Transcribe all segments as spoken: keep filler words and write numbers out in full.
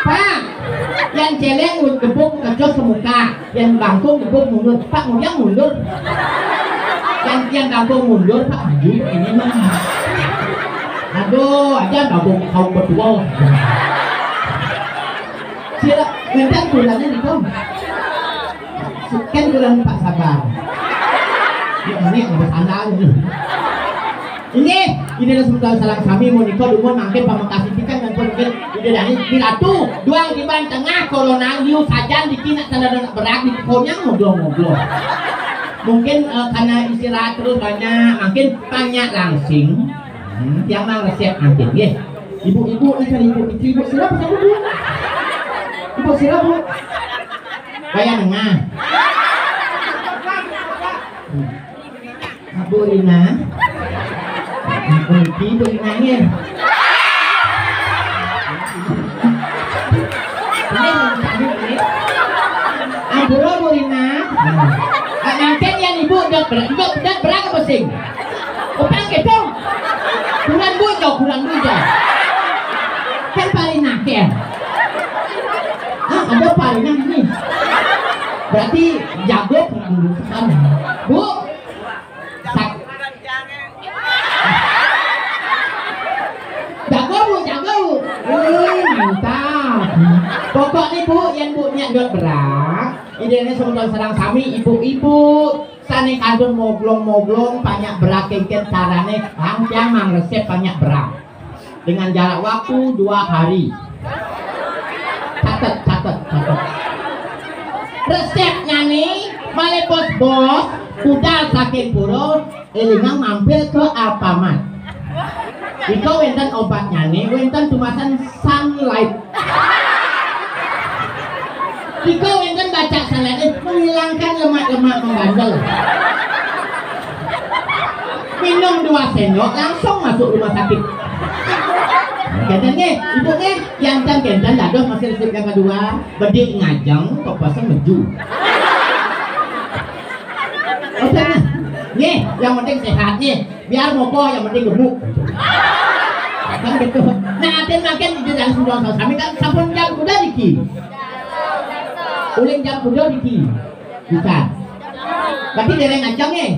Pak, yang celeng gebuk ngejos ke muka, yang bangkung gebuk mundur. Pak, ngudiang mundur. Yang yang bangkung mundur, Pak, maju ini mah. Aduh, aja bangkung kau berdua. Sila, minta bulannya nih, Kong. Kan bulan Pak Sabar. Ya, ini yang bercanda ini. Ini, ini adalah sebutan sareng sami, menika dumun mangkin pamekasipun kan, mangkin Ida Dani, Ida Datu, duang tiban tengah, corona liu sajan diki nak tanda nak berag di konyang ngobrol-ngobrol. Mungkin, eh, karena istirahat terus banyak, mungkin banyak langsing. Hmm, yang mau resep mungkin, nggih. Ibu-ibu, ini kan ibu, ibu, ibu sira, Bu? Ibu sira, Bu? Bayang Nengah. Hmm. Bu Rina. Kunci Bu Rina nggih. Ampura Bu Rina. Nah, nangken yang ibu dot ber-, dot, dot berapa pusing? Utang gitu. Kurang bujo, kurang bujo. Kan paling nakeh. Ah, ada paling ini. Berarti jago kurang bujo. Bu, Sak-, jago, Bu, jago. Eh, mantap. Pokoknya, Bu, yang Bu niat dot berag, idene semeton sareng sami ibu-ibu sane kantun moglong-moglong, banyak berag kengken carane, ang tiang mang resep banyak berag. Dengan jarak waktu dua hari. Catet, catet, catet. Resepnya nih, malih bos-bos, budal saking pura, elingang mampir ke Alfamart. Iko wenten obatnya nih, wenten tumasan Sunlight. Iko wenten baca Sunlight, eh, menghilangkan lemak-lemak membandel. Minum dua sendok, langsung masuk rumah sakit. Kenten nih, ibu nih, yang ten kenten dados masih resep yang kedua, bedik ngajeng, kok pasang meju. Oke, nah. Nih, yang penting sehat nih. Biar mopo yang penting gemuk. Kan gitu. Nah, atin makin di dalam sembilan sami kan sampun jam kuda niki. Uling jam kuda niki. Bisa. Berarti dereng ancang nih.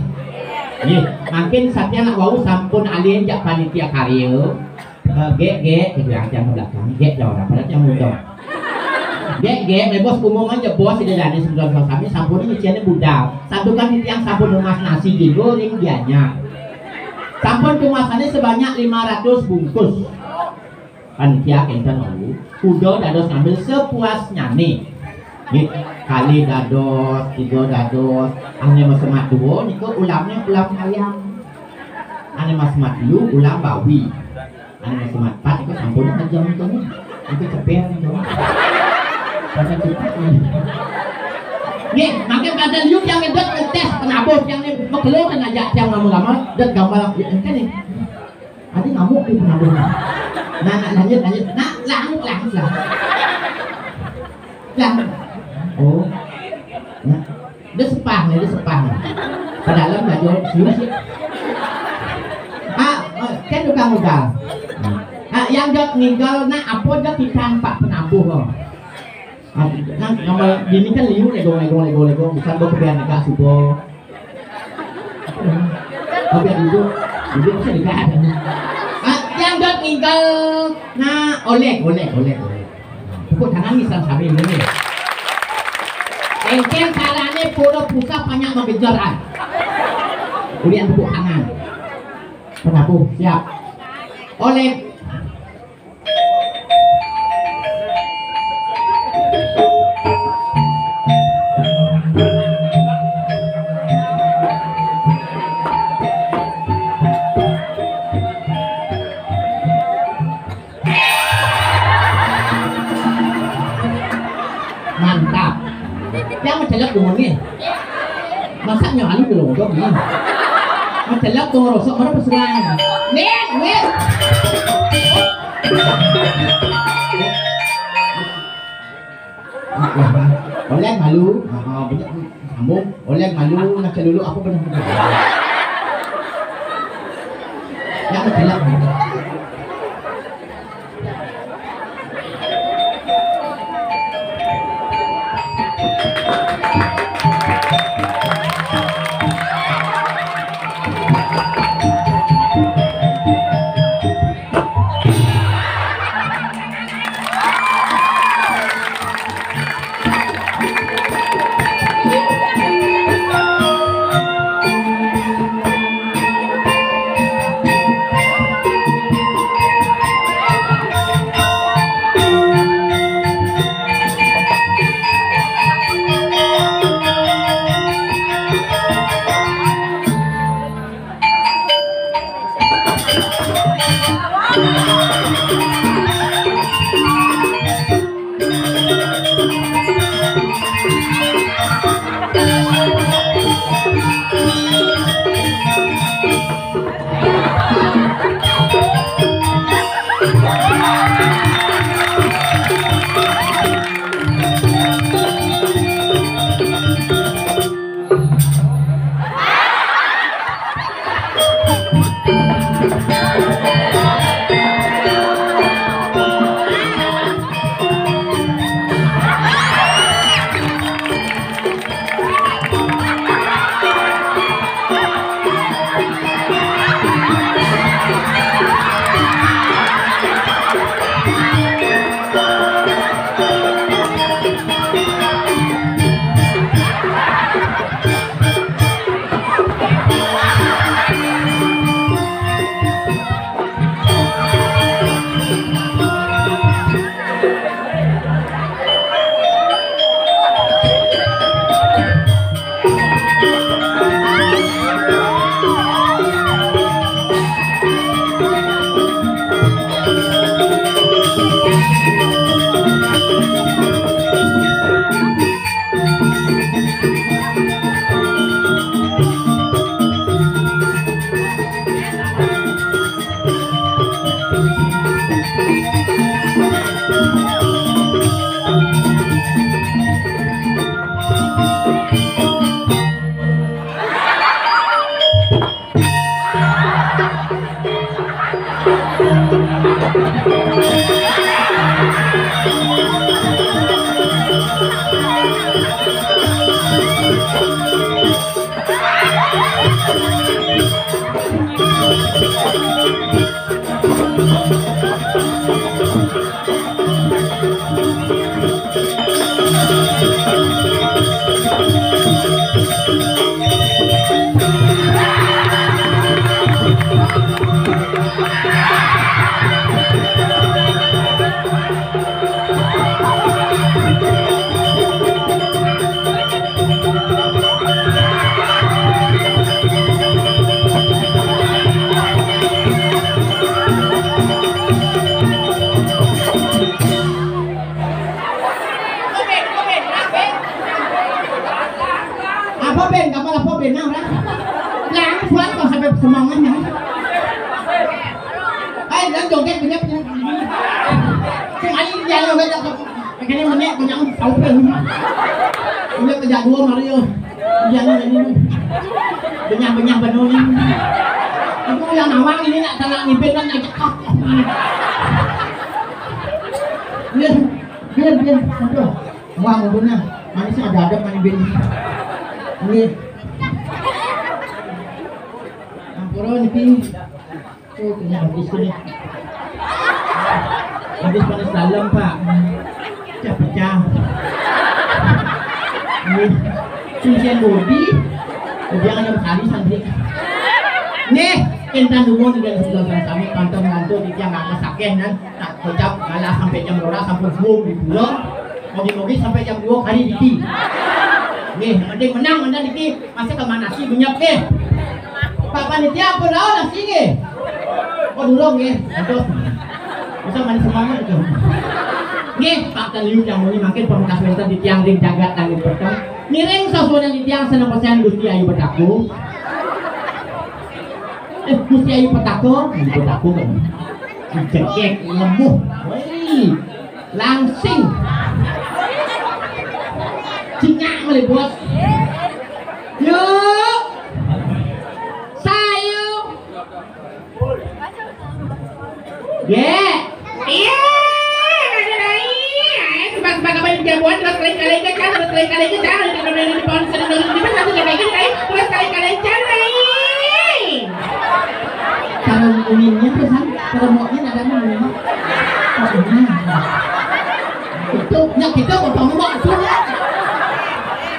Nih, makin satya nak wau sampun alih jak panitia karya. Eh, gek, gek, gitu ya, yang belakang. Gek, jawab apa yang muda. Gek, gek, mebos umum aja bos, tidak ada sembilan sami sampun ini ciannya budal. Satukan di tiang sampun emas nasi digoreng dianya. Sampun kemasannya sebanyak lima ratus bungkus. Panitia kenten lalu, kuda dados ngambil sepuasnya nih. Nih, kali dados, tiga dados, ane mas semat dua, niku ulamnya ulam ayam. Ane mas semat dua, ulam bawi. Ane mas semat empat, niku sampun aja niku nih. Niku ceper niku. Pada cepat nih. Nih, makin pada liu yang ngedot ngetes penabuh yang nih, mekelo kan aja yang lama-lama, dan gambar yang kan nih. Adi ngamuk di pengaduan. Nah, nah, lanjut, lanjut. Nah, lanjut, lanjut, lanjut. Lanjut. Oh. Nah, dia sepah nih, dia sepah nih. Padahal baju serius ya. Ah, eh, kan tukang ugal. Ah, yang jawab ninggal, nah, apa jawab kita empat penabuh, oh. Ah, nah, nama gini kan liu legong, legong, legong, legong. Bukan gua kebiasaan negak subuh. Oke, duduk. Duduk sih, enggak ada. Ah, yang dot ninggal, nah, oleh, oleh, oleh, oleh. Tepuk tangan nih, sang sambil ini. Engken carane pura pusat banyak mengejar, ah. Kemudian tepuk tangan. Penabuh, siap. Oleh. Mantap. Yang mencelak umurnya. Masa nyali belum dong nih. Mencelak tuh ngerosok mana pesulan. Nih, nih. Oleh malu, ah, banyak sambung. Oleh malu, nak celulu apa pernah? Yang mencelak. Apa Ben? Kamu apa Ben? Nah, udah. Yang kuat kok sampai semangatnya. Ayo, dan joget punya punya. Sing ayo yang joget yang kene menit punya tahu Ben. Punya kerja dua Mario. Iya nih ini. Benyah-benyah bener nih. Aku yang nawang ini nak tanah ngibin kan ngajak. Iya, iya, iya. Aduh. Wah, ngumpulnya manisnya ada-ada main bin. Ini. Ampura niki. Oh, punya habis ini. Habis panas dalam, Pak. Pecah-pecah. Ini. Susian bodi. Jangan ada kali sampai. Nih, kita dulu di dalam sebelah sana kami pantau ngantuk di tiang atas akeh nan. Tak kocap kalah sampai jam dua sampai subuh di pulau. Mogi-mogi sampai jam dua hari di. Nih, yang penting menang menang di. Masa ke mana sih banyak nih? Pak panitia apa lawan nasi nih? Oh, durung nih. Aduh. Bisa main semangat itu. Nih, Pak Taliu yang mau makin pamungkas wonten di tiang ring jagat langit peteng. Ngiring sasuhunan di tiang seneng persen Gusti Ayu Betaku. Eh, Gusti Ayu Petako, Ayu Petako kan. Jekek, lemuh. Woi, langsing. Cingak malih, Bos. Yuk. Sayu. Ye. Iya, ada lain. Ayo, sebab-sebab apa yang jagoan, terus kali-kali ke kan, terus kali-kali ke kan, terus kali-kali ke kan, terus kali-kali ke kan, terus kali-kali ke kan, Rai. Kalau ininya pesan, kalau maunya ada namanya. Itu, ya kita mau tahu mau itu.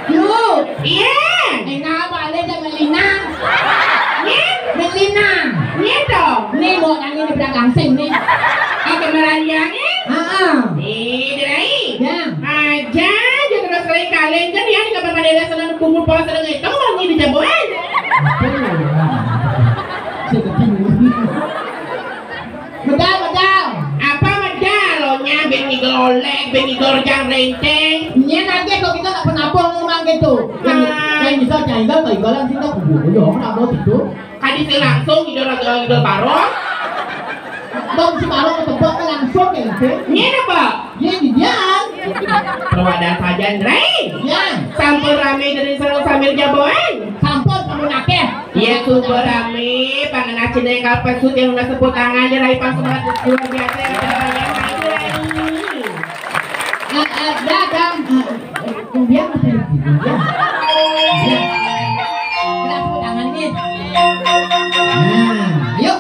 Yuk. Iya. Enggak apa, ada aja Melina. Nih? Melina. Nih dong. Nih mau nanya di belakang sini. Ada meranjangnya? Heeh. Nih, Rai. Ya. Aja, aja terus kali-kali kan ya di kamar mandi sana kumpul pola sedang itu mau ngipi jagoan. Medal, medal. Apa medal? Lo nya ben ngigel olek, ben ngigel rejang renteng. Nya nanti kalau kita nggak pernah bohong ngomong gitu. Yang, yang bisa jangan kalau ibalan sih tak kubu. Yo, nggak mau gitu. Kadi sing langsung ngidul, ngidul barong. Bang si barong ketebak kan langsung kayak gitu. Nyén apa? Nyén didian. Perwadan sajan, Rai. Ya. Sampun rame dari sareng sambil jaboan. Sampun, sampun akeh. Iya, sampun rame, pangenah cinta yang kalpesut yang udah sepuluh tangan, Rai, pas banget luar biasa yang udah banyak, Rai. Eh, eh, dah, dah. Eh, eh, kemudian apa lagi? Kemudian. Ya. Kenapa tangan ini? Nah, yuk.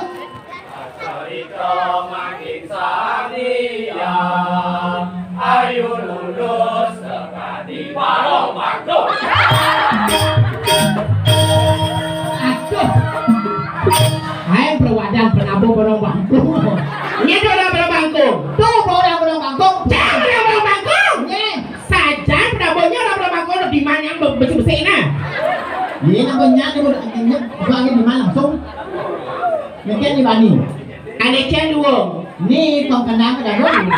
Sarita makin sadia. Ayo lulus sekali balong bangkung. Aduh. Hai perwadan penabuh balong bangkung. Ini ada orang balong bangkung. Tuh, orang balong bangkung. Jangan orang balong bangkung. Nyeh. Sajan penabuhnya orang balong bangkung di mana yang besar-besar nah. Ini namanya dia udah ingat, gua lagi di mana langsung. Mungkin di Bani. Ada cendung. Nih, tong kendang ke dalam.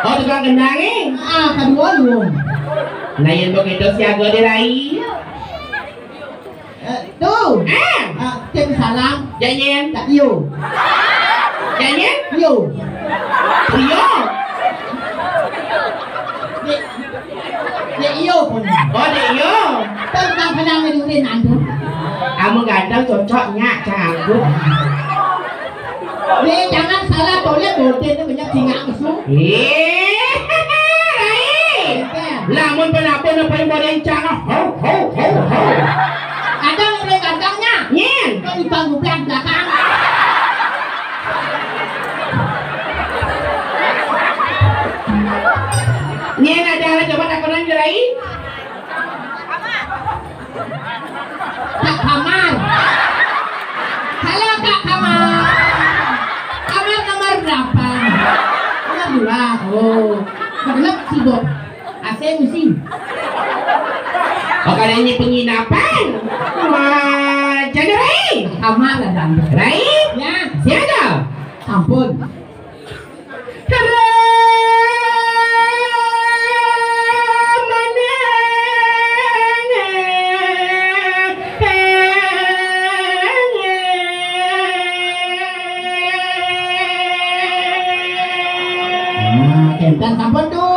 Oh, tukang kendang, eh? Ah, kedua lu. Nah, yang begitu siaga di rai. Eh, tuh. Ah. Ah, tim salam. Janjian. Tak iyo. Janjian? Iyo. Iyo. Dek, dek iyo pun. Oh, dek iyo. Tentang kenang ngedulin andu. Kamu ganteng cocok nyak canggu. Dek, jangan salah, boleh bodoh itu banyak singa mesum. Eh, Rai. Lamun penapun apa yang mau rencana? Ho, ho, ho, ho. Ada yang boleh gantengnya? Nyen. Kau di panggung belakang. Nyen ada alat coba takonan Rai? Kak Kamar. Halo, Kak Kamar. Kamar nomor berapa? Nomor dua. Oh, gelap sih, Bob. A C mesti. Oh, kalau ini penginapan. Wah, jadi Rai. Kamar ada. Rai? Ya. Siapa? Ampun. Nah, kenten sampun tuh.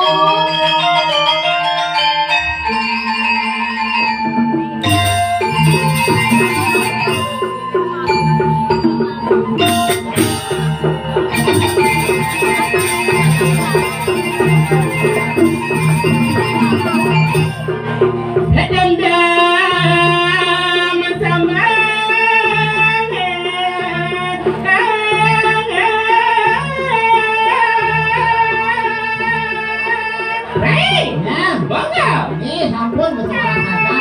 Hei, bangga. Ini sampun bersuara saja.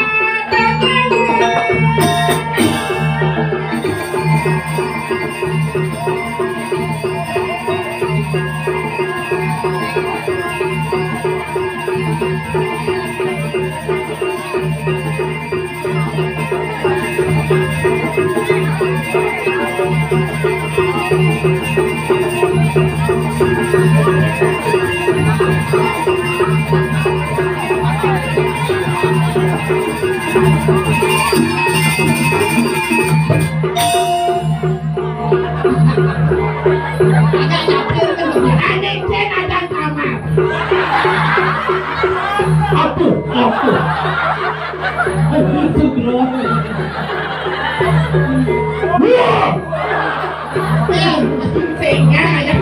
Aduh, aduh. Itu gelap. Wah! Sehingga aja